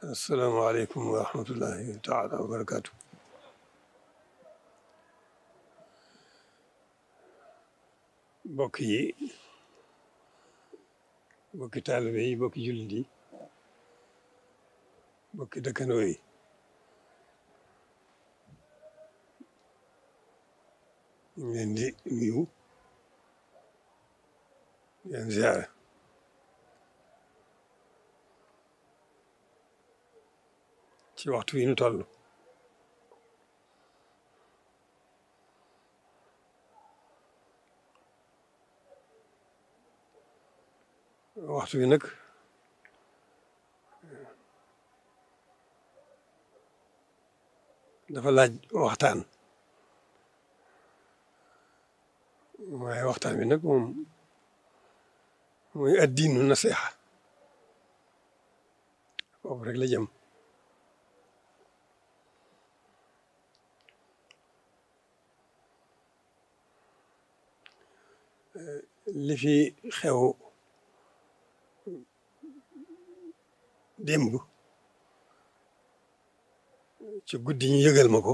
asalaamaaleykum wa rahmatullahi taala wa barakaatu. mbokk yi mbokki taalibe yi mbokki jullit yi mbokki dëkkandoo yi ñu ngi leen di nuyu leen ziare ci waxtu wi ñu toll waxtu wi nag dafa laaj waxtaan waaye waxtaan wi nag moom mooy addiinu nasiha foofu rek la jëm li fi xew démb ci guddi ñu yëgal ma ko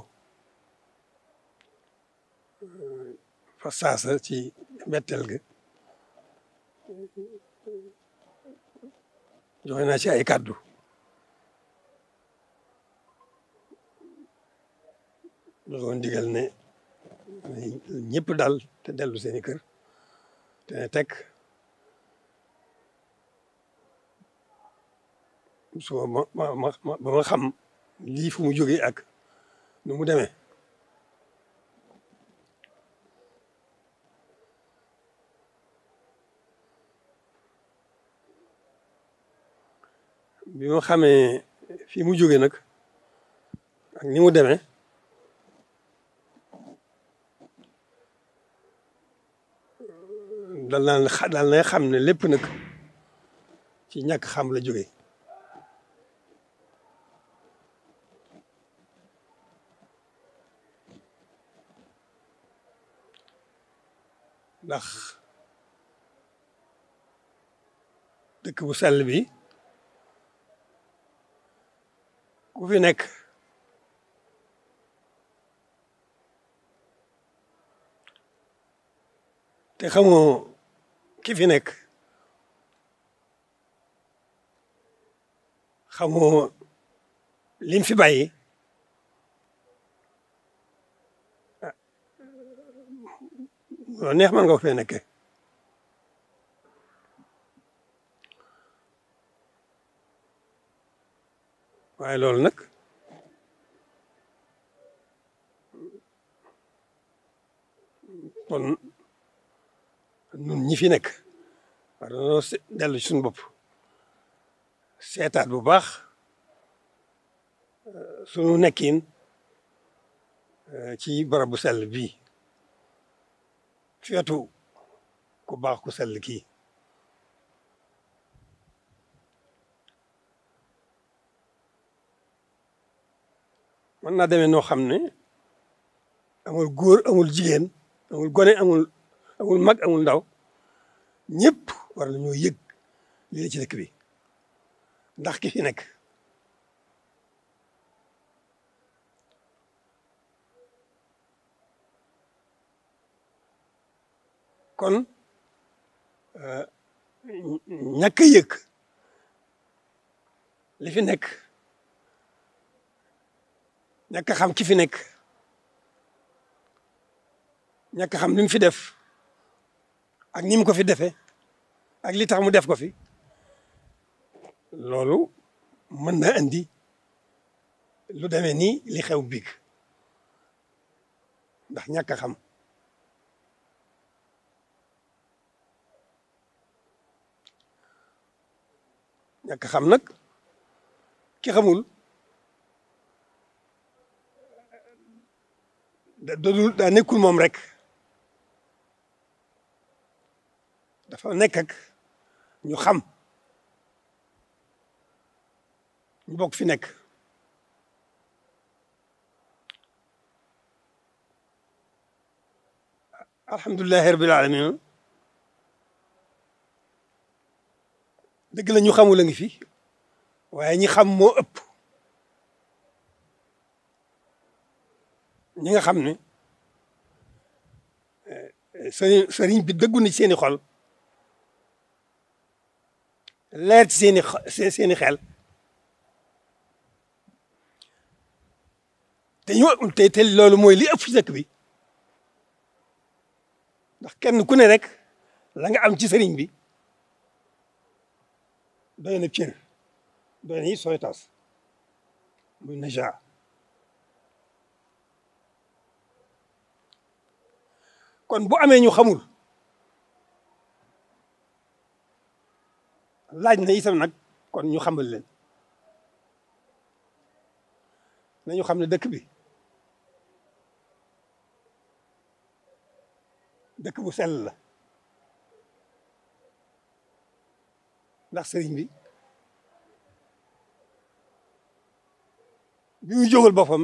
fa saasa ci mbetteel ga joxe naa ci ay kàddu joxoon digal ne ñëpp dal te dellu seeni kër te ne tekk suba ba ma xam lii fu mu jógee ak nu mu demee bi ma xamee fii mu jógee nag ak ni mu demee dal na xam ne lépp nag ci ñàkk xam la jógee ndax dëkk bu sell bi ku fi nekk te xamoo ki fi nekk xamoo lim fi bàyyi loolu neex man nga ko fee nekke waaye loolu nag kon nun ñi fi nekk war nañoo dellu ci suñu bopp seetaat bu baax sunu nekkin ci barab bu sell bii feetu ku baax ku sell kii mën naa demee noo xam ne amul góor amul jigéen amul gone amul mag amul ndaw ñëpp war nañoo yëg li la ci dëkk bi ndax ki fi nekk kon ñàkk a yëg li fi nekk ñàkk a xam ki fi nekk ñàkk a xam li mu fi def ak ni mu ko fi defee ak li tax mu def ko fi loolu mën na andi lu demee nii li xew biig ndax ñàkk a xam ñàkk a xam nag ki xamul daa nekkul moom rek dafa nekk ak ñu xam ñu bokk fi nekk alhamdulilahi rabbil alamin dëgg la ñu xamul a ngi fi waaye ñi xam moo ëpp ñi nga xam ne sëriñ bi dëggu na ci seeni xol leer ci seeni xel te loolu mooy li ëpp ci dëkk bi ndax kenn ku ne rek la nga am ci sëriñ bi doy na cër doy na it sooy tas muy naja kon bu amee ñu xamul laaj na itam nag kon ñu xamal leen nañu xam ne dëkk bi dëkk bu sell la ndax sëriñ bi mu jógal boppam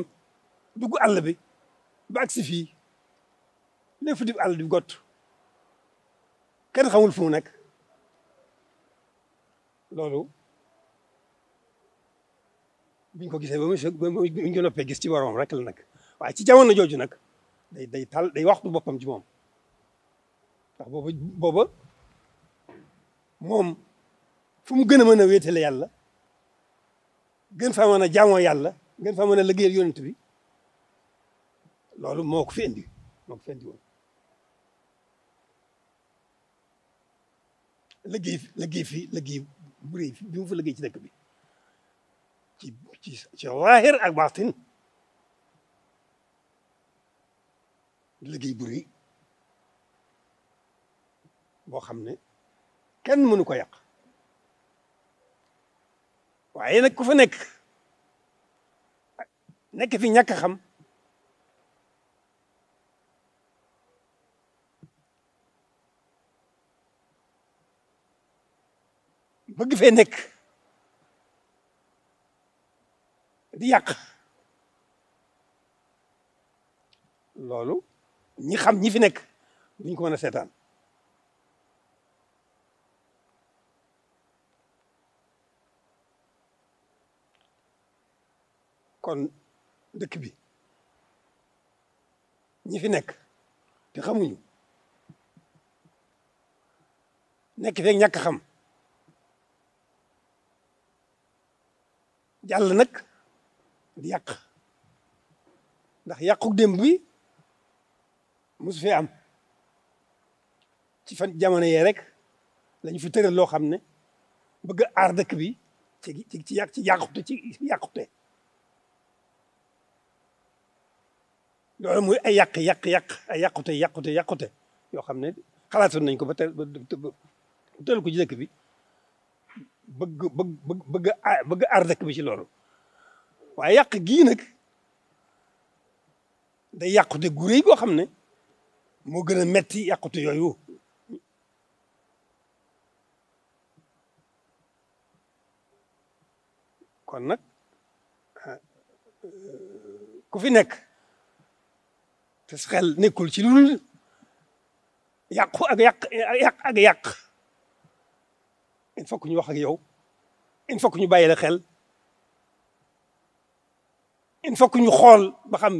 dugg àll bi ba agsi fii lépp di àll di gott kenn xamul fu mu nekk loolu biñ ko gisee ba mu ko noppee gis ci boromam rek la nag waaye ci jamono jooju nag day waxtu boppam ci moom ndax booba moom fu mu gën a mën a wéetale yàlla gën fa mën a jaamoo yàlla gën fa mën a liggéeyal yonent bi loolu moo ko fi indi woon liggéey bu rëy bi mu fa liggéey ci dëkk bi ci zaahir ak baatin liggéey bu rëy boo xam ne kenn mënu ko yàq waaye nag ku fa nekk fi ñàkk a xam bëgg fee nekk di yàq loolu ñi xam ñi fi nekk duñ ko mën a seetaan kon dëkk bi ñi fi nekk te xamuñu nekk feeg ñàkk xam jàll nag di yàq ndax yàqu démb bi mosu fee am ci fan jamono yee rek lañu fi tëral loo xam ne bëgg a aar dëkk bi ci yàqute loolu muy ay ay yàqute yoo xam ne xalaatoon nañ ko ba tëral ko ci dëkk bi bëgg aar dëkk bi ci loolu waaye yàq gii nag day yàqute gu rëy goo xam ne moo gën a metti yàqute yooyu kon nag ku fi nekk te sa xel nekkul ci lu dul yàqu ak yàq il faut que ñu wax ak yow il faut que ñu bàyyi la xel il faut que ñu xool ba xam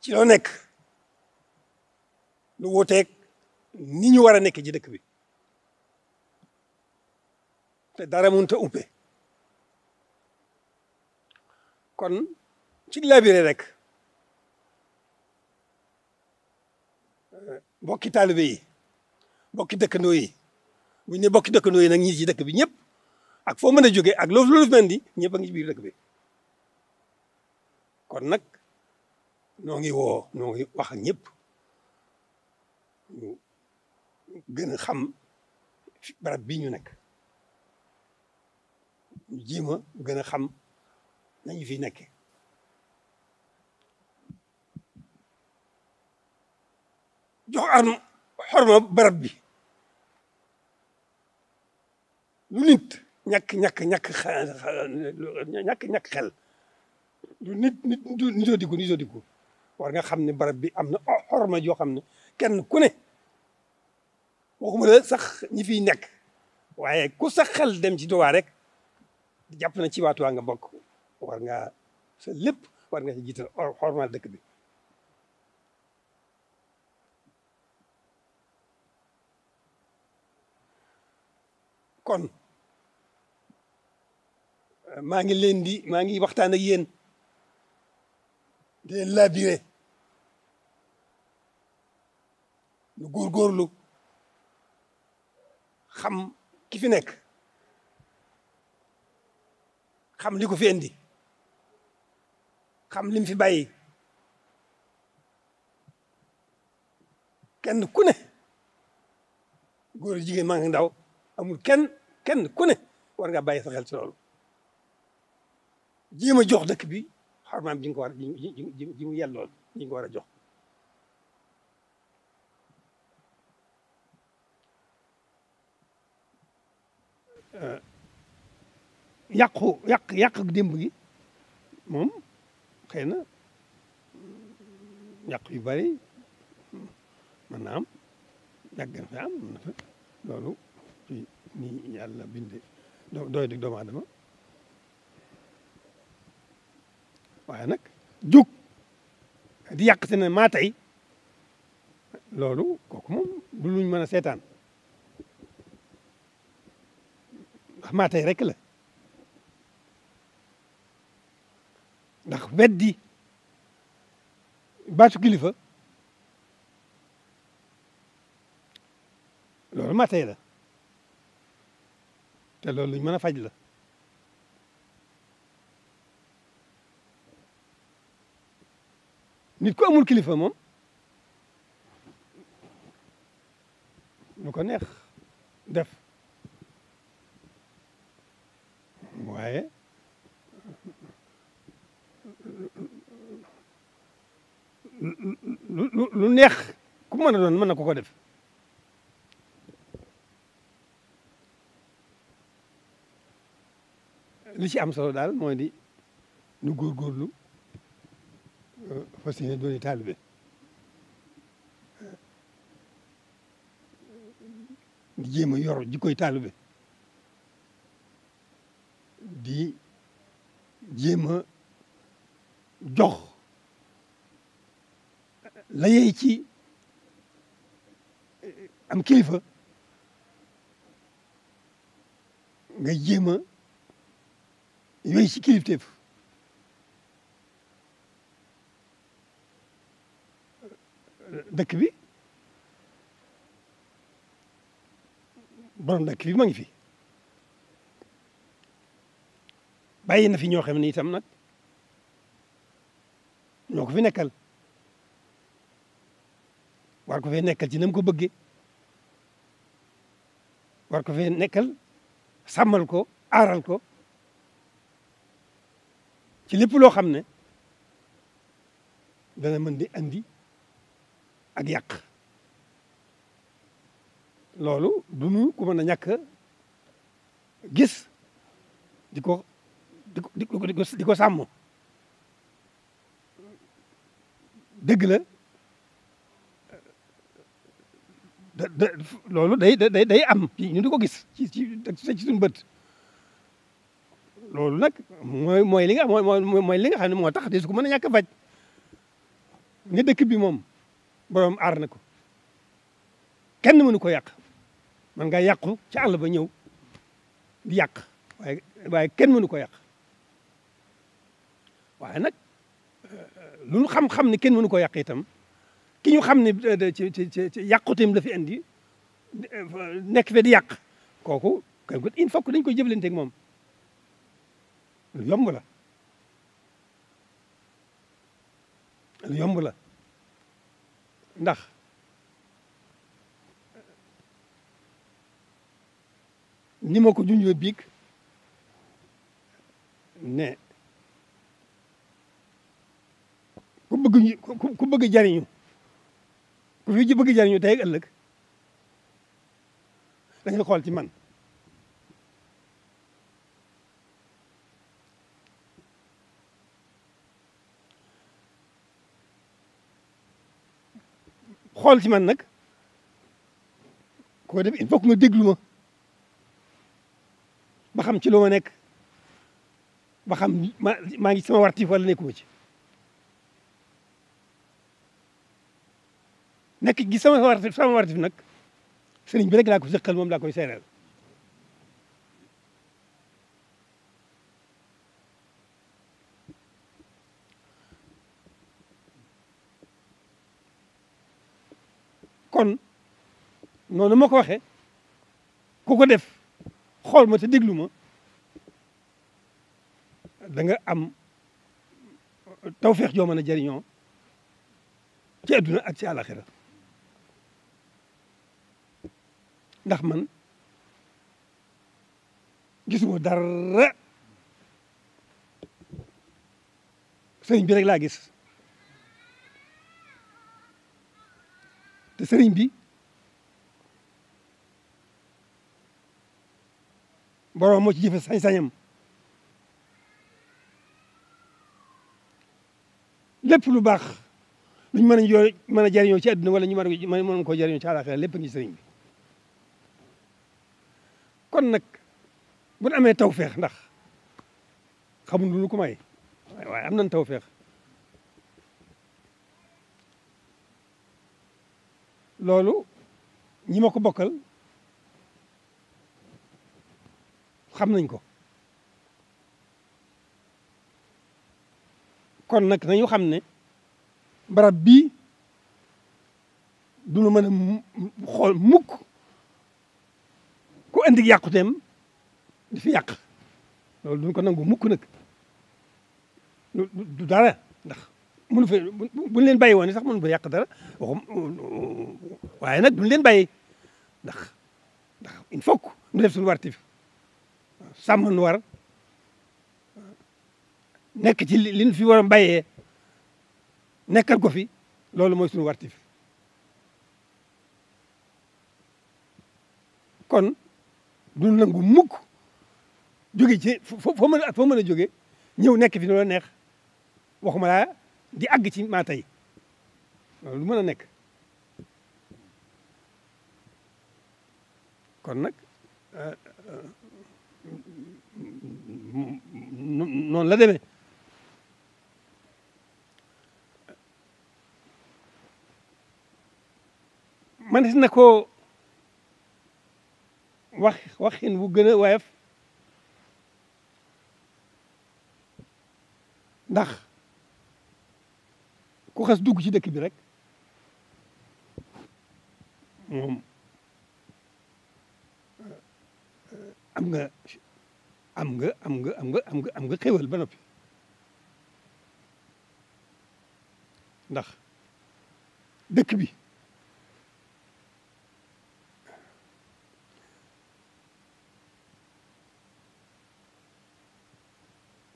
ci loo nekk lu wuuteeg ni ñu war a nekk ci dëkk bi te dara mënut a umpe kon ci labiré rek bokki taalibe yi bokki dëkkandoo yi bu ñu ne bokki dëkkandoo yi nag ñi ci dëkk bi ñëpp ak foo mën a jógee ak loolu mën di ñëpp a ngi ci biir dëkk bi kon nag noo ngi wax ak ñëpp ñu gën a xam barab bii ñu nekk ñu jéem a gën a xam nañu fi nekke jox xorma barab bi lu nit ñàkk xel lu nitoo diggu war nga xam ne barab bi am na xorma joo xam ne kenn ku ne waxuma la sax ñi fiy nekk waaye ku sax xel dem ci Tuubaa rek jàpp na ci waatu waa nga bokk war ngaa sa lépp war nga ci jiital xormaal dëkk bi. kon maa ngi waxtaan ak yéen di leen labiré nu góorgóorlu xam ki fi nekk xam li ko fi indi xam lim fi bàyyi kenn ku ne góor jigéen maa ngi ndaw amul kenn ku ne war nga bàyyi sa xel ci loolu jéem a jox dëkk bi xormaam ji nga ko war ji mu yellool ji nga ko war a jox. yàq démb gi moom xëy na yàq yu bari mën na am yàgg na fi am na fa loolu ci ni yàlla binde doy di doomu aadama waaye nag jóg di yàq te ne maa tey loolu kooku moom du luñ mën a seetaan ndax maa tey rek la ndax weddi baatu kilifa loolu maa tey la te loolu luñ mën a faj la nit ku amul kilifa moom lu ko neex def waaye lu neex ku mën a doon mën na ko def li ci am solo daal mooy di nu góorgóorlu fas yéene dooni taalibe di jéem a yor jikkoy taalibe di jéem a jox la yey ci am kilifa nga jéem a yooyu ci kilifteef dëkk bi borom dëkk bi ma ngi fi bàyyi na fi ñoo xam ne itam nag ñoo ko fi nekkal war ko fee nekkal ci na mu ko bëggee war ko fee nekkal sàmmal ko aaral ko ci lépp loo xam ne dana mën di andi ak yàq loolu du nu ku mën a ñàkk gis di ko sàmm dëgg la loolu day am ñu di ko gis ci suñu bët loolu nag mooy li nga mooy li nga xam ne moo tax de su ko mën a ñàkk a faj ne dëkk bi moom borom aar na ko kenn mënu ko yàq man nga yàqu ci àll ba ñëw di yàq waaye kenn mënu ko yàq waaye nag lu ñu xam-xam ne kenn mënu ko yàq itam ki ñu xam ne ci yàquteem la fi indi nekk fe di yàq kooku il faut que dañ koy jëflanteeg moom lu yomb la lu yomb la ndax ni ma ko junjee biig ne ku bëgg jariñu ku fi bëgg jariñu tey ak ëllëg da nga xool ci man xool ci man nag ko def il faut que nga déglu ma ba xam ci lu ma nekk ba xam maa ngi sama wartif wala nekkuma ci nekk gi sama wartif nag sëriñ bi rek laa ko sëqal moom laa koy seereel kon noonu ma ko waxee ku ko def xool ma te déglu ma da nga am tawfeex joo mën a jëriñoo ci adduna ak ci àlaxira ndax man gisuma dara sëriñ bi rek laa gis te sëriñ bi borom moo ci jëfe sañ-sañam lépp lu baax luñ mën a jëriñoo ci àdduna wala ñu mën koo jëriñoo ci àlaxira lépp ngi sëriñ bi kon nag bu ñu amee tawfeex ndax xamuñ lu ko may waaye am nañ tawfeex loolu ñi ma ko bokkal xam nañ ko kon nag nañu xam ne barab bii du lu mën a xool mukk ku andi yàquteem di fi yàq loolu duñ ko nangu mukk nag du dara ndax mënu fa buñ leen bàyyi woon sax mënu fa yàq dara waaye nag duñ leen bàyyi ndax il faut que ñu def suñu wartif sàmm nu war nekk ci liñ fi war a bàyyee nekkal ko fi loolu mooy suñu wartif kon du nangu mukk jóge ci foo mën a jóge ñëw nekk fi nu la neex waxuma laa di àgg ci maa tey loolu du mën a nekk kon nag noonu la demee manes na ko waxin bu gën a woyof ndax ku xas dugg ci dëkk bi rek moom am nga xéwal ba noppi ndax dëkk bi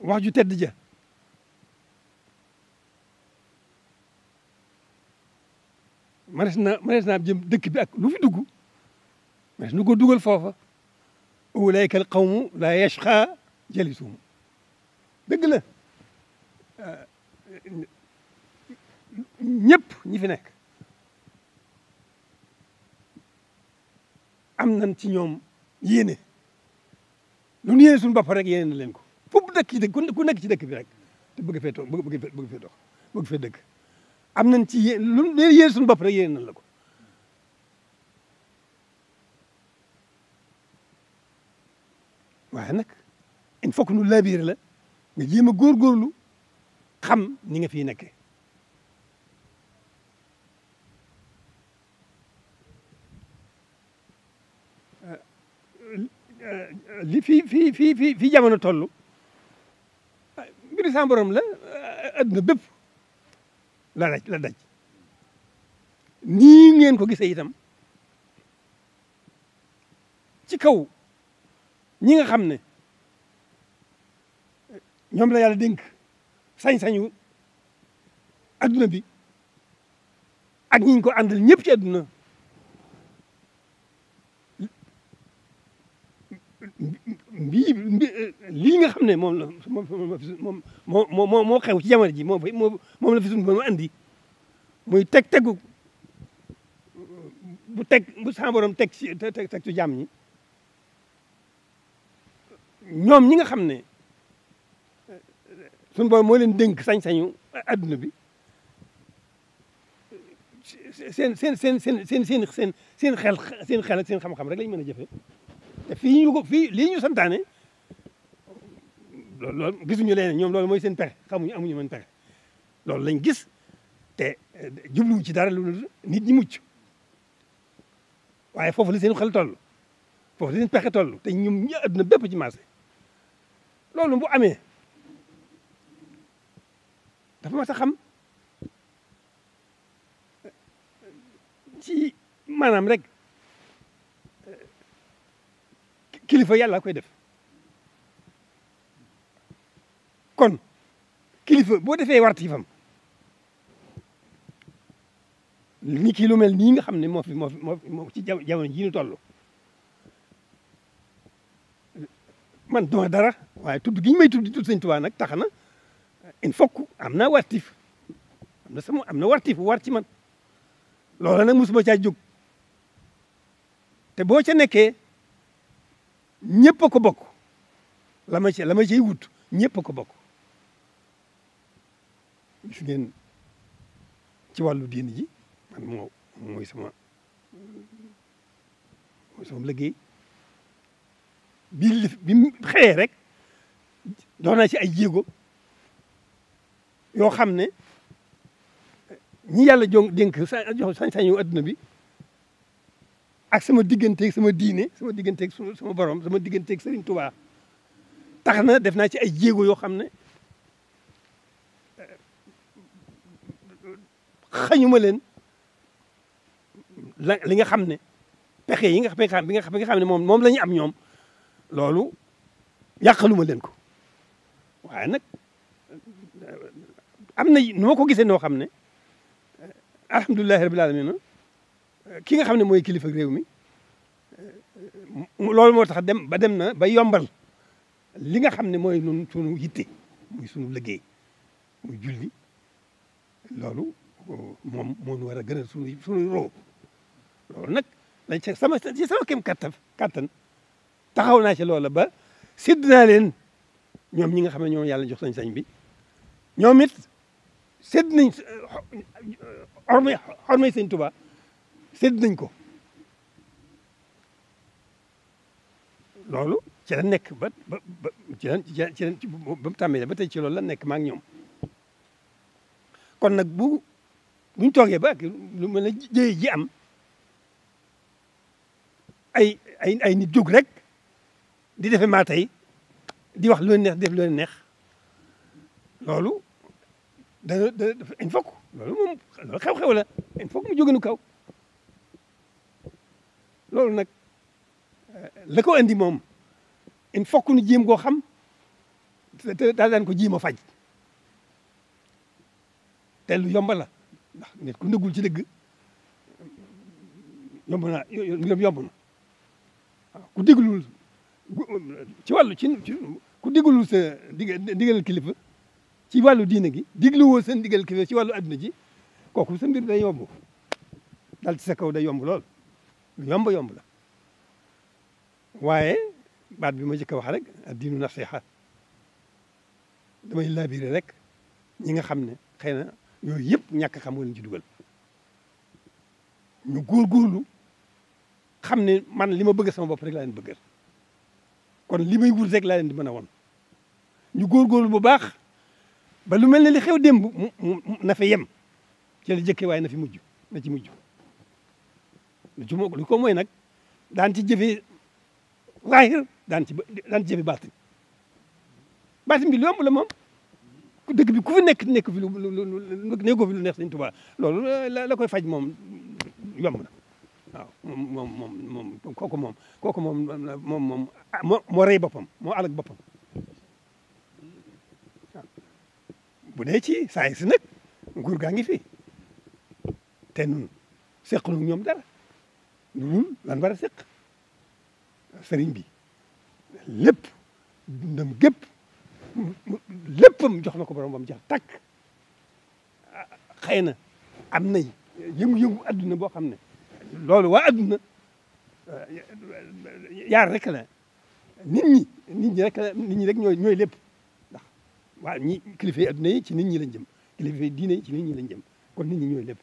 wax ju tedd ja manes naa jëm dëkk bi ak lu fi dugg manes nu ko dugal foofa ulaika al qawmu la yashqa jalisuhum dëgg la ñëpp ñi fi nekk am nañ ci ñoom yéene lu ñu yéene suñu bopp rek yéene na leen ko foofu dëkk ci ku nekk ci dëkk bi rek te bëgg fee toog bëgg fee dox bëgg fee dëkk am nañ ci lu yéene suñu bopp rek yéene nañ la ko waaye nag il faut que nu labiré la nga jéem a góorgóorlu xam ni nga fiy nekkee li fii jamono toll mbiri sa borom la adduna bépp la daj nii ngeen ko gisee itam ci kaw ñi nga xam ne ñoom la yàlla dénk sañ-sañu adduna bi ak ñi ñu ko àndal ñëpp ci adduna lii nga xam ne moom la moo xew ci jamono ji moom la fi suñu borom andi muy tegu bu sa borom teg ci jàmm ñi ñoom ñi nga xam ne suñu borom moo leen dénk sañ-sañu adduna bi seen xel ak seen xam-xam rek lañ mën a jëfe te fii lii ñu santaane loolu gisuñu leen ñoom loolu mooy seen pexe amuñu mën pexe loolu lañ gis te jubluwu ci dara lu nit ñi mucc waaye foofu la seen xel toll foofu la seen pexe toll te ñoom ñi adduna bépp ci marché loolu bu amee dafa mas a xam ci maanaam rek kilifa yàlla koy def kon kilifa boo defee wartifam ni ki lu mel nii nga xam ne moo ci jamono jii ñu toll man duma dara waaye tudd gi ñu may tudd di tudd Sëñ Tuubaa nag tax na il faut que am naa wartif am na wartif bu war ci man loola nag mosuma caa jóg te boo ca nekkee ñëpp a ko bokk la ma ciy wut ñëpp a ko bokk gis ngeen ci wàllu diini ji man mooy sama liggéey bi mu xëyee rek dox naa ci ay jéego yoo xam ne ñi yàlla dénk sañ-sañu adduna bi ak sama digganteeg sama diine sama digganteeg sama borom sama digganteeg Serigne Touba tax na def naa ci ay jéego yoo xam ne xañuma leen li nga xam ne pexe yi nga xam ne moom la ñu am ñoom loolu yàqaluma leen ko waaye nag am na nu ma ko gisee noo xam ne alhamdulilahi rabil alamin ki nga xam ne mooy kilifa réew mi loolu moo tax dem na ba yombal li nga xam ne mooy nun sunu yitte muy sunu liggéey muy julli loolu moom moo nu war a gën a sunu roo loolu nag lañ ci sama kem kattan taxaw naa ci loola ba sédd naa leen ñoom ñi nga xam ne ñoom yàlla jox sañ-sañ bi ñoom it sédd nañ xormay Sëñ Tuubaa sédd nañ ko loolu ci la nekk ba mu tàmmee ba tey ci loolu la nekk maa ngi ñoom kon nag buñ toogee ba ak lu mel ne jëye ji am ay nit jóg rek di defe maa tey di wax lu leen neex def lu leen neex loolu il faut que loolu xew-xew la il faut que mu jóge nu kaw loolu nag la ko andi moom il faut que nu jéem koo xam te daal daan ko jéem a faj te lu yomb la ndax nit ku nëggul ci dëgg yomb na waaw ku déglul ci wàllu ku déglul sa digal kilifa ci wàllu diine gi digluwoo seen digal kilifa ci wàllu adduna ji kooku sa mbir day yomb dal ci sa kaw day yomb lool lu yomb la waaye baat bi ma jëkk a wax rek diinu nasiha damay labiré rek ñi nga xam ne xëy na yooyu yëpp ñàkk xam nga leen ci dugal ñu góorgóorlu xam ne man li ma bëgg sama bopp rek laa leen bëggal kon li may wut rek laa leen di mën a won ñu góorgóorlu bu baax ba lu mel ne li xew démb na fa yem ci la jëkkee waaye na ci mujj lu ko mooy nag daan ci jëfee zaahir daan ci jëfee baatin bi lu yomb la moom dëkk bi ku fi nekk fi nekkoo fi lu neex Sëñ Tuubaa loolu la koy faj moom yomb na waaw moom kooku moom moo rey boppam moo alag boppam waaw bu dee ci saa si nag nguur gaa ngi fi te nun seqlu ñoom dara ñun lan war a seq sëriñ bi lépp dundam gépp léppam jox na ko borom bam jeex tàkk xëy na am nay yëngu-yëngu adduna boo xam ne loolu waa adduna yaar rek la nit ñi rek ñooy lépp ndax waaw ñi kilifa yi adduna yi ci nit ñi lañ jëm kilifa yi diine yi ci nit ñi lañ jëm kon nit ñi ñooy lépp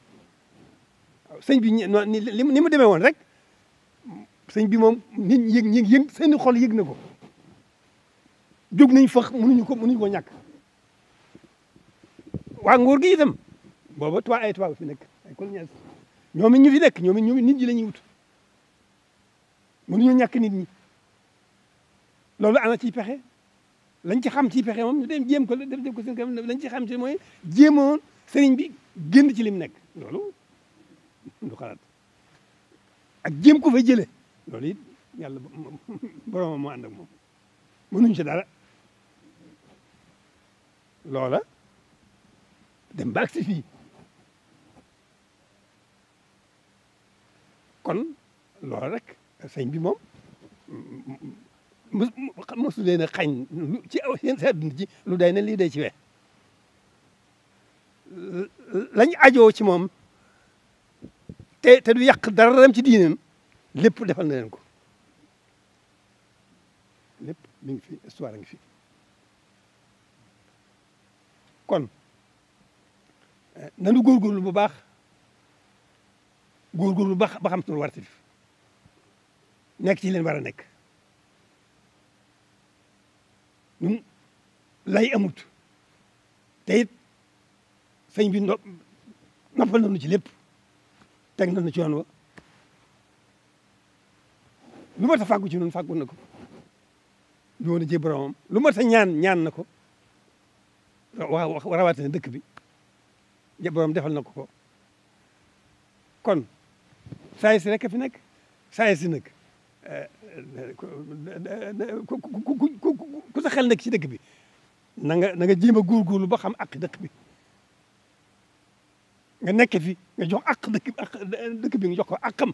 waaw sëñ bi ni mu demee woon rek sëñ bi moom nit ñi yëg seen xol yëg na ko jóg nañ fa mënuñu ko ñàkk waa nguur gi itam booba ay tubaab fi nekk ay colonial ñoom it ñu fi nekk ñoom it nit ñi la ñuy wut mënuñu ñàkk nit ñi loolu ana ciy pexe lañ ci xam ciy pexe moom ñu dem jéem ko def ko seen kam lañ ci xam ci mooy jéemoon sëriñ bi génn ci lim nekk loolu du xalaat ak jéem ko fa jëlee loolu it yàlla borom moo ànd ak moom mënuñ ci dara loola dem ba agsi fii kon loolu rek sëñ bi moom mosu leen a xañ ci seen sa adduna ci lu day ne lii day ci we lañ ajoo ci moom te du yàq dara dem ci diineem lépp defal na leen ko lépp mi ngi fi histoire a ngi fi kon nanu góorgóorlu bu baax góorgóorlu ba xam suñu war a def nekk ci leen war a nekk ñun lay amut te it sëñ bi noppal nañu ci lépp teg nañu ci yoon wa lu ma ta fàggu ci noonu fàggu na ko lu woon a jee boromam lu ma ta ñaan na ko waaw rawatina dëkk bi borom defal na ko kon saa si rek fi nekk saa si nag ku sa xel nekk ci dëkk bi na nga jéem a góorgóorlu ba xam ak dëkk bi nga nekk fi nga jox ak dëkk bi nga jox ko akam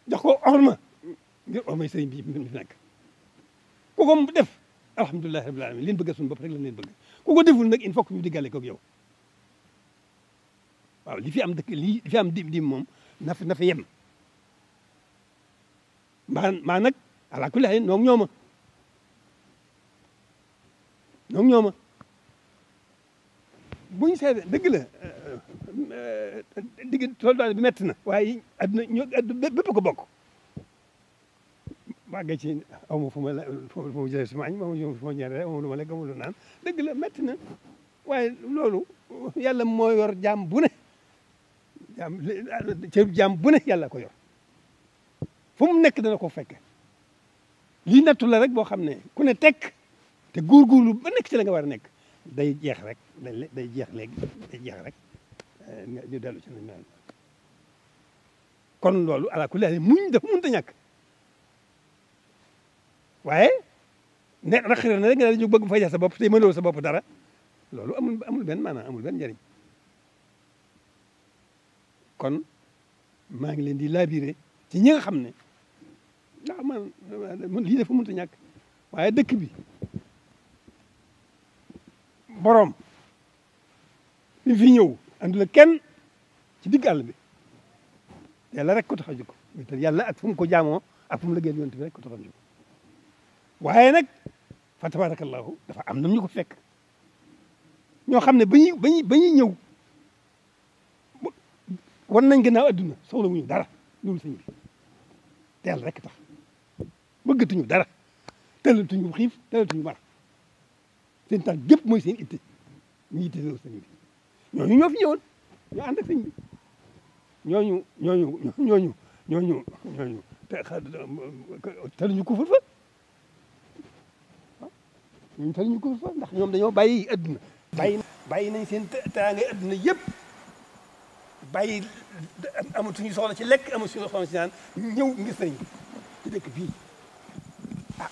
jox ko orma ngir ormay sëriñ bi mi fi nekk ku ko def alhamdulilahi rabbil alamin leen bëgg suñu bopp rek lañ leen bëgg ku ko deful nag il faut que ñu diggale ko ak yow waaw li fi am dëkk li fi am dim moom na fi yem maa nag ala kulli haal noog ñooma buñ seede dëgg la tolluwaay bi metti na waaye adduna bépp ko bokk wàgga ci aw ma fu ma jëlee sama añ fu ma ñeere aw ma lu ma lekk aw ma lu naan dëgg la metti na waaye loolu yàlla moo yor jaam bu ne jaam bu ne yàlla ko yor fu mu nekk dana ko fekke lii nattu la rek boo xam ne ku ne tekk te góorgóorlu ba nekk ci la nga war a nekk day jeex rek day jeex léegi day jeex rek ñu dellu ci nañ mel kon loolu ala kulli haal muñ dafa mënut a ñàkk waaye ne raxira na rek nga dañu bëgg fay sa bopp te mënoo sa bopp dara loolu amul benn maanaam amul benn njëriñ kon maa ngi leen di labiré ci ñi nga xam ne ndax man lii dafa mënut a ñàkk waaye dëkk bi boroom bi fi ñëw andu la kenn ci digg àll bi yàlla rek ko tax a jóg te yàlla ak fu mu ko jaamoo ak fu mu liggéeyal yonent bi rek ko tax a jóg waaye nag fa tabarakallahu dafa am nam ñu ko fekk ñoo xam ne ba ñuy ñëw wan nañ gannaaw adduna soxla wuñu dara loolu sëñ bi te yàlla rek tax bëggatuñu dara tëlatuñu xiif tëlatuñu mar seen taal gépp mooy seen itte ñu itte loolu sëñ bi ñooñu ñoo fi ñëwoon ñoo ànd ak sëñ bi ñooñu taluñu kufur fa ñun taluñu kufur fa ndax ñoom dañoo bàyyi adduna bàyyi nañ seen teraangay adduna yëpp bàyyi amatuñu soxla ci lekk amatuñu soxla ci naan ñëw ngir sëñ bi ci dëkk bii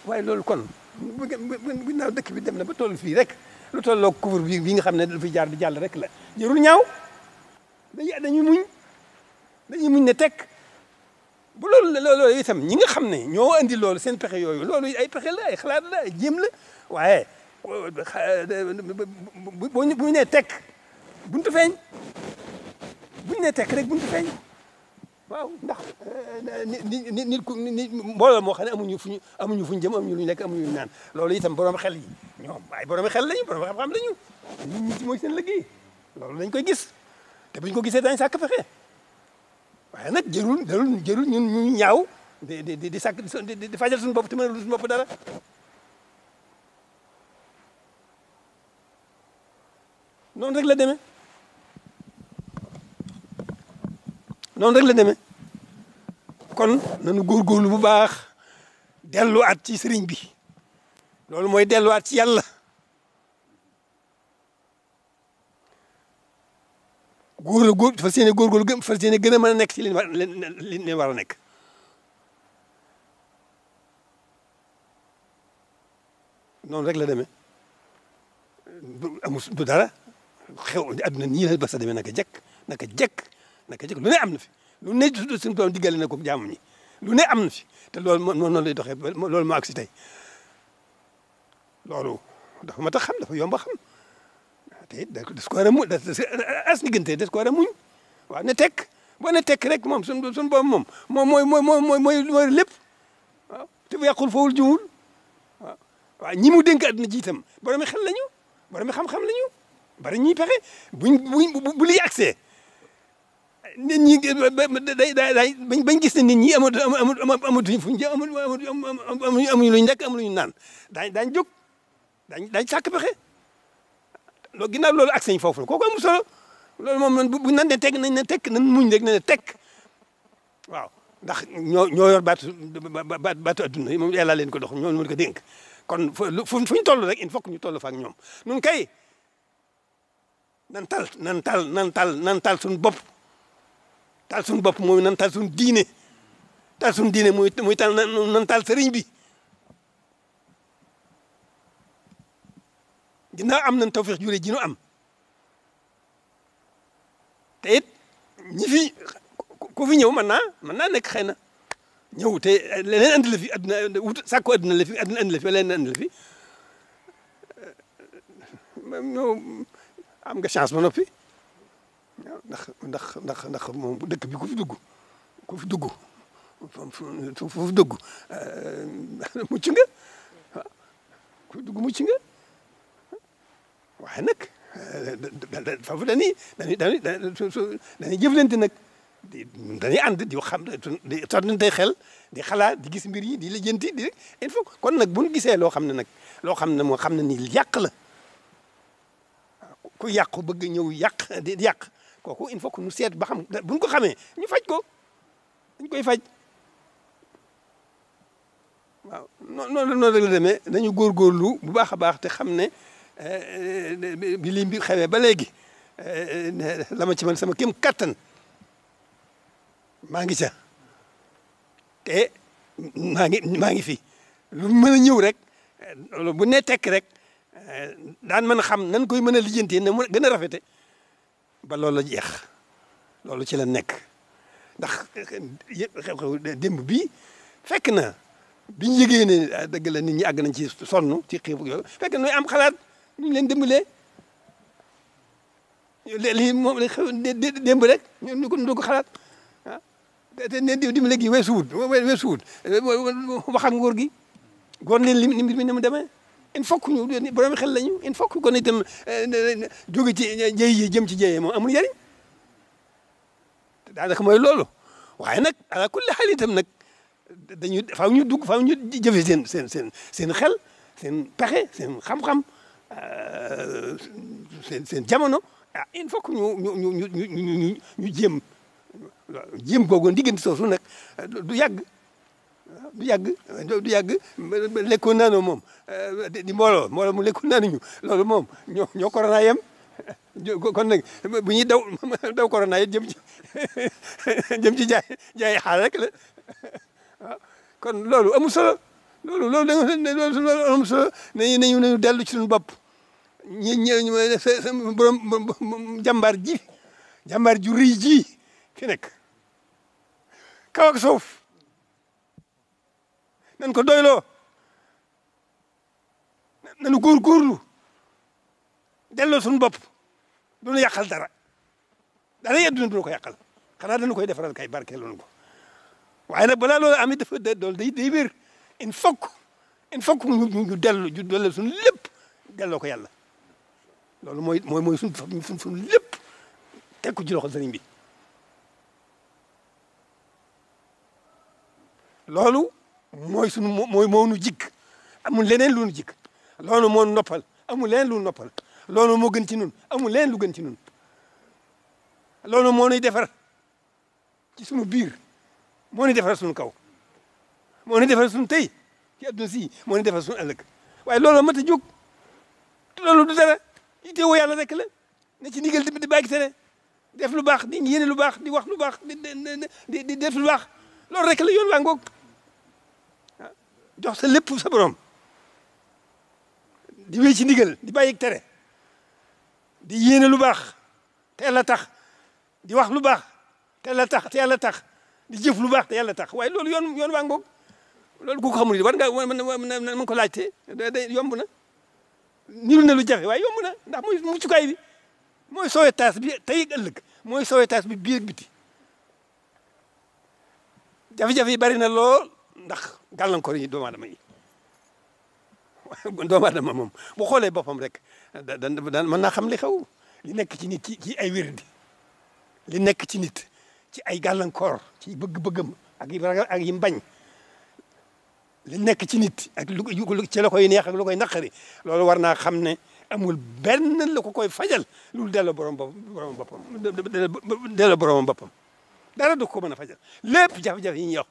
waaye loolu kon bu naaw dëkk bi dem na ba toll fii rek lu tolloo couvre bi nga xam ne lu fi jaar di jàll rek la jërul ñaaw dañuy muñ ne tekk bu loolu itam ñi nga xam ne ñoo andi loolu seen pexe yooyu loolu ay pexe la ay xalaat la ay jéem la waaye bu ñu nee tekk buntu feeñ bu ñu nee tekk rek buntu feeñ waaw ndax nit ku mbooloo moo xam ne amuñu fuñ jëm amuñu luñ lekk amuñu luñ naan loolu itam borom xel yi ñoom ay borom xel lañu borom xam-xam lañu nit ñi mooy seen liggéey loolu dañ koy gis te buñ ko gisee dañ sàkk fexe waaye nag jërul ñun ñu ñaaw di sàkk di fajal suñu bopp te mënal suñu bopp dara noonu rek la demee noonu rek la demee kon nañu góorgóorlu bu baax delluwaat ci sëriñ bi loolu mooy delluwaat ci yàlla fas yéene góorgóorlu fas yéene gën a mën a nekk ci li war a nekk noonu rek la demee amul du dara xew adduna nii la ba sa demee naka jekk lu ne am na fi lu ne suñu doon diggale na ko jaamu ñi lu ne am na fi te loolu moo noonu lay doxee loolu moo agsi tey loolu dafa mat a xam dafa yomb a xam te it des ko war a muñ as diggante des ko war a muñ waaw ne tekk boo ne tekk rek moom suñu boobu moom mooy lépp waaw te bu yàqul foowul jiwul waaw ñi mu dénk àdduna ji itam borom xel lañu borom xam-xam lañu bari ñuy pexe bu liy accès nit ñi bañ gis ne nit ñi amatuñ fuñ jëm amuñu luñ lekk amuñu naan daañ jóg daañ sàkk pexe loolu ginnaaw loolu accès ñu foofu la kooku amul solo loolu moom bu nan ne tekk nañ ne tekk nan muñ rek na ne tekk waaw ndax ñoo yor baatu adduna yi moom yàlla leen ko dox ñoo mën ko dénk kon fu ñu toll rek il faut que ñu toll fa ak ñoom nun kay nan tal suñu bopp tal suñu bopp mooy nan tal suñu diine muy tal nan tal sëriñ bi ginnaaw am nañ tawfeex jure ji nu am te it ñi fi ku fi ñëw mën naa nekk xëy na ñëw te leneen andi la fi adduna wut sàkku adduna la fi adduna andi la fi leneen andi la fi am nga chance ba noppi ndax moom dëkk bi ku fi dugg mucc nga ku fi dugg mucc nga waaye nag foofu dañuy jëflante nag dañuy ànd di xam di sottante xel di xalaat di gis mbir yi di lijjanti il faut kon nag bu ñu gisee loo xam ne moo xam ne ni yàq la ku yàqu bëgg ñëw di yàq kooku il faut que ñu seet ba xam buñ ko xamee ñu faj ko dañ koy faj waaw noonu rek la demee nañu góorgóorlu bu baax a baax te xam ne bi lii bi xewee ba léegi la ma ci man sama kéem kattan maa ngi ca te maa ngi fi lu mën a ñëw rek bu ne tekk rek daan mën a xam nan koy mën a lijjantee na mu gën a rafete ba loolu la jeex loolu ci la nekk ndax xew-xew démb bii fekk na biñu yëgee ne dëgg la nit ñi àgg nañ ci sonn ci xiif yooyu fekk na am xalaat ñu leen dimbalee lii moom la xew démb rek ñu ko xalaat te ne dimbale gi weesuwut wax ak nguur gi goon leen li mbir mi ni mu demee il faut que ñu borom xel lañu il faut que kon itam jóge ci jëy yi jëm ci jëyee moom amul njëriñ daanaka mooy loolu waaye nag ala kulli xaal itam nag faaw ñu jëfe seen xel seen pexe seen xam-xam seen jamono ah il faut que ñu jéem googu diggante soosu nag du yàgg lekkoon naanoo moom di mbooloo mu lekkoon naanuñu loolu moom ñoo corona yem kon nag bu ñuy daw corona yi jëm ci jaay xaal rek la waaw kon loolu amul solo loolu amul solo nañu dellu ci suñu bopp borom jàmbaar ju rëy ji fi nekk kaw ak suuf nañ ko doyloo nañu góorgóorlu delloo suñu bopp du ñu yàqal dara yàdduna du ñu ko yàqal xanaa dañu koy defaral kay barkeeloon ko waaye nag balaa loolu am it dafa dool day wér il faut que ñu dellu suñu lépp delloo ko yàlla loolu mooy suñu lépp teg ko ci loxo sëriñ bi loolu moo nu jikk amul leneen lu nu jikk loolu moo noppal amul leneen lu noppal loolu moo gën ci nun amul leneen lu gën ci nun loolu moo nuy defar ci sunu biir moo nuy defar sunu kaw moo nuy defar sunu tey ci adduna si moo nuy defar sunu ëllëg waaye loolu mat a jóg loolu du dara itteewoo yàlla rek la ne ci ndigal di bàyyi tere def lu baax di yéene lu baax di wax lu baax di def lu baax loolu rek la yoon waa ngoog jox sa lépp sa borom di wéy ci ndigal di bàyyi tere di yéene lu baax te yàlla tax di wax lu baax te yàlla tax di jëf lu baax te yàlla tax waaye loolu yoon waa ngoog loolu ku ko xamul war nga mën ko laajte day yomb na niru na lu jafe waaye yomb na ndax mooy muccukaay bi mooy sauvetage bi tey ak ëllëg mooy sauvetage bi biir ak biti jafe-jafe yi bari na lool ndax gàllankoor yi doomu aadama moom bu xoolee boppam rek daan mën naa xam li xew li nekk ci nit ci ay wérdi li nekk ci nit ci ay gàllankoor ci bëgg-bëggam ak yi mbañ li nekk ci nit ak ci la koy neex ak lu koy naqari loolu war naa xam ne amul benn la ko koy fajal lu delloo borom boppam delloo boromam boppam dara du ko mën a fajal lépp jafe-jafe yi ñuy wax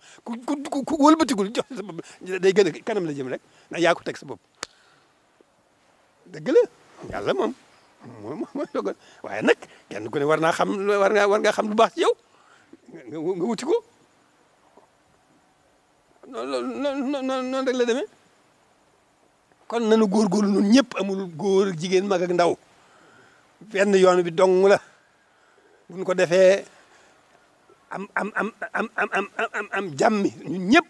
ku wëlbatigul jox sa bopp day gën a kanam la jëm rek ndax yaa ko teg sa bopp dëgg la yàlla moom mooy dogal waaye nag kenn ku ne war nga xam lu baax ci yow nga wuti ko noonu rek la demee kon nanu góorgóorlu ñun ñëpp amul góor jigéen mag ak ndaw benn yoon bi dong la buñ ko defee am jàmmi ñun ñëpp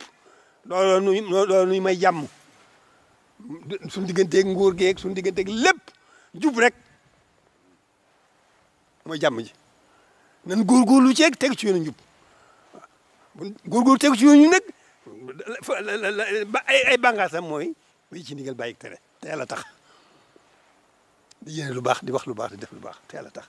loolu nuy may jàmm suñu digganteeg nguur geeg suñu digganteeg lépp jub rek mooy jàmm ji nan góorgóorlu ceeg teg ci yoonu njub bu góorgóorlu teg ci yoonu ñu nag ay bànqaasam mooy wéy ci ndigal bàyyi tere te yàlla tax di yéene lu baax di wax lu baax di def lu baax te yàlla tax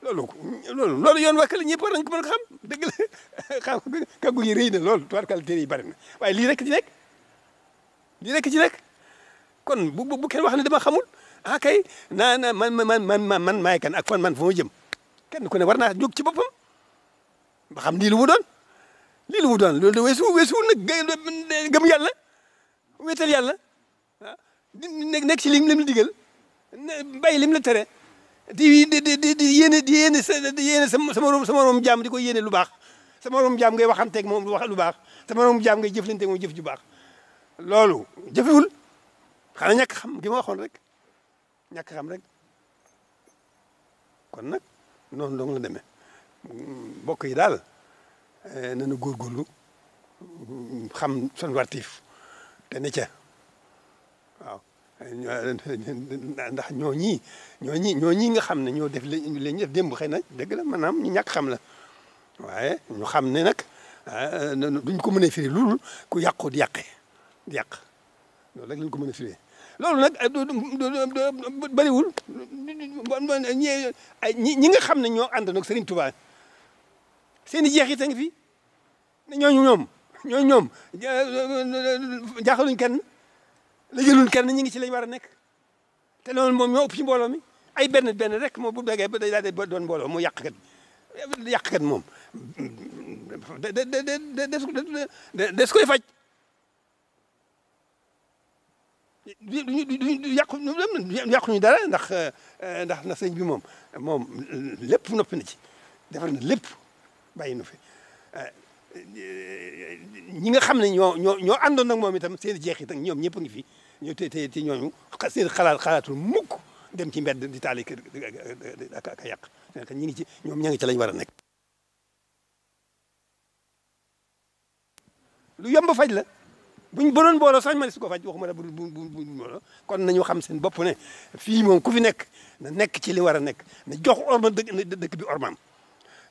loolu yoon wakk la ñëpp war nañ ko mën a xam dëgg la xam kàggu yi rëy na loolu tubaarkàlla téere yi bari na waaye lii rek ci nekk kon bu kenn wax ne dama xamul kay man maay kan ak fan man fa ma jëm kenn ku ne war naa jóg ci boppam ba xam lii lu mu doon loolu de weesu nag gëm yàlla wéetal yàlla nekk ci lim la digal bàyyi lim la tere di yéene sa morom jaam di ko yéene lu baax sa morom jaam ngay waxanteeg moom wax lu baax sa morom jaam ngay jëflanteeg moom jëf ju baax loolu jëfewul xanaa ñàkk xam gi ma waxoon rek ñàkk xam rek kon nag noonu dong la demee mbokk yi daal nañu góorgóorlu xam son wartiif te ne ca waaw ndax ñooñi nga xam ne ñoo def lañ def démb xëy na dëgg la maanaam ñu ñàkk xam la waaye ñu xam ne nag duñ ko mën a firi loolu ku yàqu di yàq loolu rek lañ ko mën a firi loolu nag bëriwul ñi nga xam ne ñoo ànd nag Serigne Touba seen i jeexit a ngi fi ñooñu ñoom jaaxaluñ kenn la jëluñ kenn ñu ngi ci lañ war a nekk te loolu moom ñoo ëpp ci mbooloo mi ay benn rek moom bu degee ba day daal di doon mbooloo mu yàqkat moom des koy faj du yàquñu dara ndax sëñ bi moom lépp noppi na ci defar na lépp bàyyi nu fi ñi nga xam ne ñoo àndoon nag moom itam seen jeexit ak ñoom ñëpp a ngi fi ñoo te ñooñu seen xalaatul mukk dem ci mbedd di taali kër ak yàq ñi ngi ci ñoom ña ngi ci lañ war a nekk lu yomb faj la buñ doon booloo sax ma su ko faj waxuma la bu booloo kon nañu xam seen bopp ne fii moom ku fi nekk na nekk ci li war a nekk na jox orma dëkk bi ormaam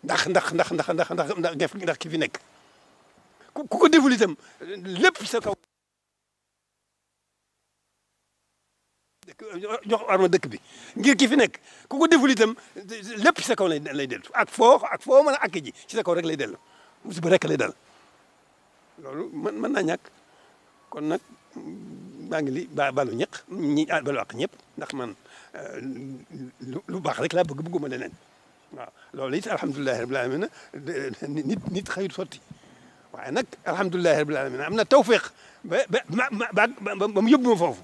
ndax ki fi nekk ku ko deful itam lépp sa kaw jox arma dëkk bi ngir ki fi nekk ku ko deful itam lépp sa kaw lay dellu ak foo mën a àkk ji ci sa kaw rek lay dellu musiba rek lay dal loolu mën naa ñàkk kon nag maa ngi li balu balu àq ñëpp ndax man lu baax rek laa bëgguma leneen waaw loolu it alhamdulilahi rabbil alamin nit xëyut sotti waaye nag alhamdulilahi rabbil alamin am na tawfiq ba mu yóbbu ma foofu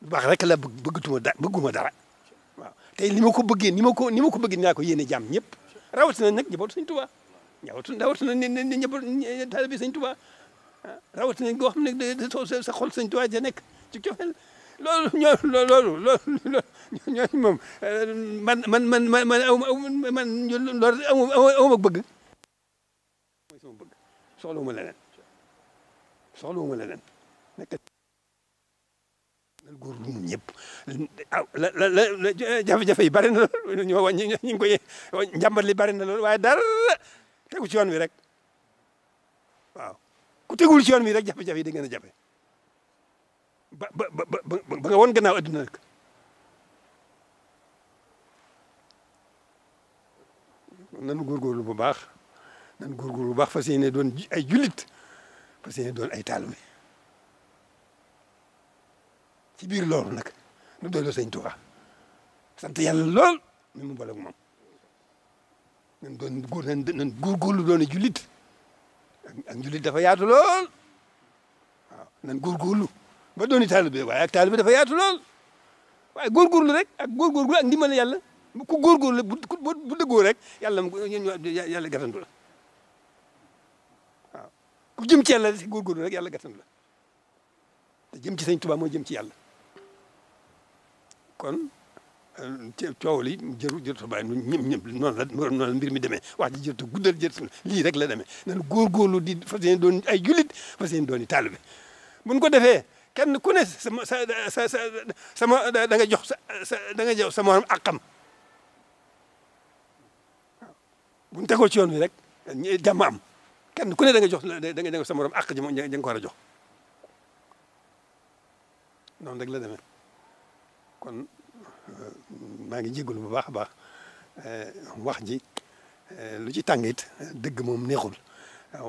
lu baax rek la bëgguma dara waaw tey ni ma ko bëggee ni ma ko bëggee naa ko yéene jàmm ñëpp rawatina nag njabootu Sëñ Tuubaa rawatina ne njaboot taalibe Sëñ Tuubaa rawatina goo xam ne sa xol Sëñ Tuubaa ja nekk ci cofeel loolu ñooñu moom man loolu amu bëgg mooy sama bëgg soxlawuma leneen nekk góor lu ñun ñëpp jafe-jafe yi bari na lool ñoo wàññi ñu ngi koy njàmbat li bari na lool waaye dara tegu ci yoon wi rek waaw ku tegul ci yoon wi rek jafe-jafe yi da ngeen a jafe ba nga woon gannaaw adduna rek nanu góorgóorlu bu baax fas yéene doon ay jullit fas yéene doon ay taalibe ci biir loolu nag nu doyloo Sëñ Tuubaa sant yàlla lool mi mu boole ak moom nan góorgóorlu doon jullit ak jullit dafa yaatu lool waaw nan góorgóorlu ba dooni taalibe waaye ak taalibe dafa yaatu lool waaye góorgóorlu rek ak góorgóorlu ak ndimbal yàlla ku góorgóorlu bu dëggoo rek yàlla gàttandu la waaw ku jëm ci yàlla si góorgóorlu rek yàlla gàttandu la te jëm ci Sëñ Tuubaa mooy jëm ci yàlla kon coow li jërut a bàyyi ñëpp noonu la mbir mi demee wax ji jërut a guddal lii rek la demee nan góorgóorlu di fas yéene doon ay jullit fas yéene doon i taalibe buñ ko defee kenn ku ne sama da nga jox da nga jox sa morom àqam waaw buñ tegoo ci yoon wi rek jàmm am kenn ku ne da nga jox da nga sa morom àq ji moom nga ko war a jox noonu rek la demee kon maa ngi jégalu bu baax a baax wax ji lu ci tàngit dëgg moom neexul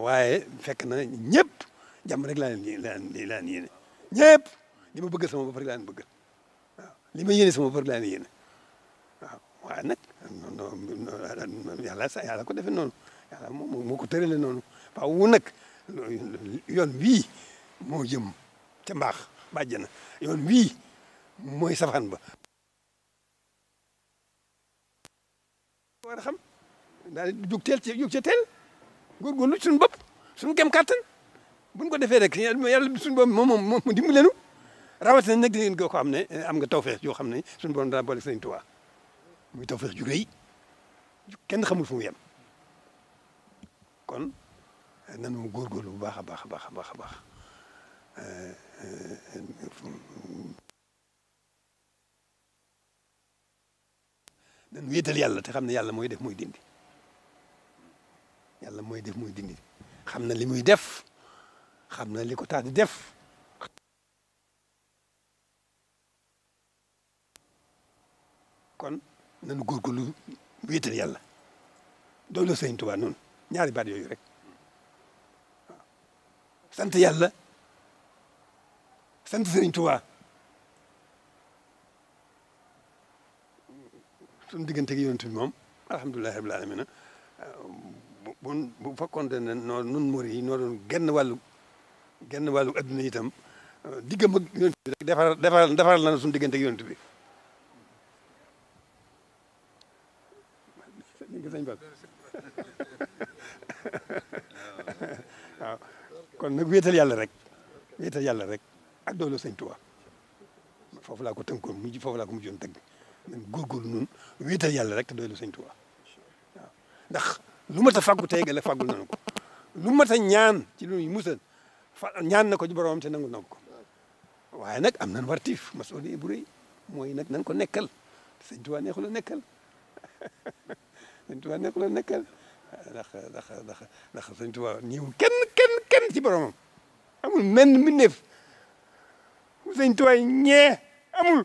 waaye fekk na ñëpp jàmm rek laa leen yéene ñëpp li ma bëgg sama bopp rek laa leen bëgg waaw li ma yéene sama bopp rek laa leen yéene waaw waaye nag yàlla ko defee noonu yàlla moo ko tërale noonu waaw nag yoon wii moo jëm ca mbaax bàjjana yoon wii mooy safaan ba war a xam daal jóg ca teel góorgóorlu suñu bopp suñu kem kàttan buñ ko defee rek yàlla suñu bopp moom dimbali leenu rawatina nag di ngeen ko xam ne am nga tawfeex yoo xam ne suñu borom daa boole Sëñ Tuubaa muy tawfeex ju rëy kenn xamul fu mu yem kon nanu góorgóorlu bu baax a baax a baax a baax a baax nan wéetal yàlla te xam ne yàlla mooy def mooy dindi yàlla mooy def mooy dindi xam na li muy def xam na li ko tax di def kon nanu góorgóorlu wéetal yàlla doolu Sëñ Tuubaa noonu ñaari baat yooyu rek waaw sant yàlla sant Sëñ Tuubaa suñu diggante gi yonent bi moom alhamdulilahi rabbil alamin bu fekkoon ne nun murid yi noo doon genn wàllu adduna itam diggam ak yonent bi rek defaral na suñu diggante gi yonent bi waaw kon nag wéetal yàlla rek ak doolu Sëñ Tuubaa foofu laa ko tënkoon foofu laa ko mujjoon tëgg man góorgóorlu noonu wéetal yàlla rek te doylu Sëñ Tuubaa waaw ndax lu mat a fàggu tey la fàggul nañu ko lu mat a ñaan ci lu ñuy musal ñaan na ko ci boromam te nangu na ko waaye nag am nañ wartiif masuuliya bu rëy mooy nag nañ ko nekkal Sëñ Tuubaa neexul a nekkal Sëñ Tuubaa neexul a nekkal ndax Sëñ Tuubaa ñëwul kenn ci boromam amul menn mbindeef Sëñ Tuubaa ñee amul.